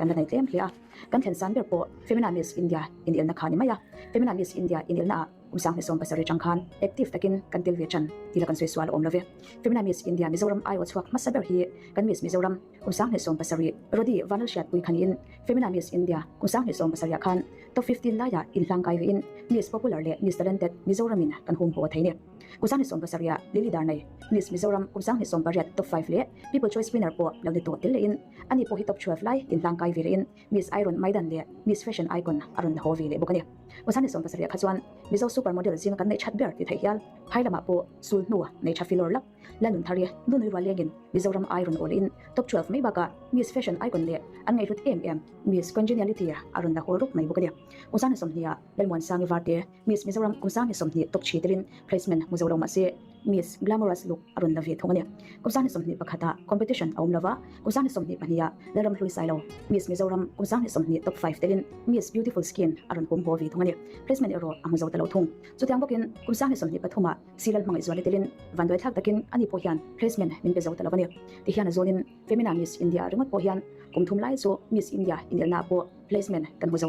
kan la nei tlem hle a. Kan thlen san ber pawh Femina Miss India inelna kha a ni mai a. Femina Miss India inelnaah kum 2070 atang khan active takin kan tel ve tan tih la kan sawi sual a awm lo ve. Femina Miss India Mizoram aiawh chhuak hmasa ber hi kan Miss Mizoram kum 2070 Rody Vanlalhriatpui kha niin Femina Miss India kum 2070 ah khan top 15 laiah inhlangkai vein Miss Popular leh Miss Talented Mizoramin kan hum haw thei a ni. Kum 2070 ah Lily Darnei Miss Mizoram kum 2008 top 5 leh People Choice winner pawh lo ni tawh tel lehin ani pawh hi top 12 lai inhlangkai ve lehin Miss Iron Maidan leh Miss Fashion Icon a rawn la haw ve leh bawk a ni. Kum 2007 kha chuan Mizo Super Model zinga kan neih that ber ti theih hial phai lamah pawh sul hnu nei tha filawr lap Lalnunthari Nunui rual lengin Mizoram Iron awl in Top 12 mai bakah Miss Fashion Icon leh an ngaihhlut em em Miss Congeniality a rawn la haw rup mai bawk a ni. Kum 2020 ah Lalmuansangi Varte Miss Mizoram kum 2020 top chhi telin placement hmu zo lo mahse Miss Glamorous Look a rawn la ve thung a ni. Kum 2021 ah competition a awm lova, kum 2022 ah Lalramhlui Sailo Miss Mizoram kum 2020 top 5 telin Miss Beautiful Skin a rawn hum haw ve thung a ni. Placement erawh a hmu zo ta lo thung. Chutiang bawkin kum 2023 ah Silal hmangaihzuala telin vanduai thlak takin ani pawh hian placement min pe zo ta lo a ni. Tihian a zawnin Femina Miss India ringawt pawh hian kum thum lai chu Miss India inelnaah pawh placement kan hmu zo.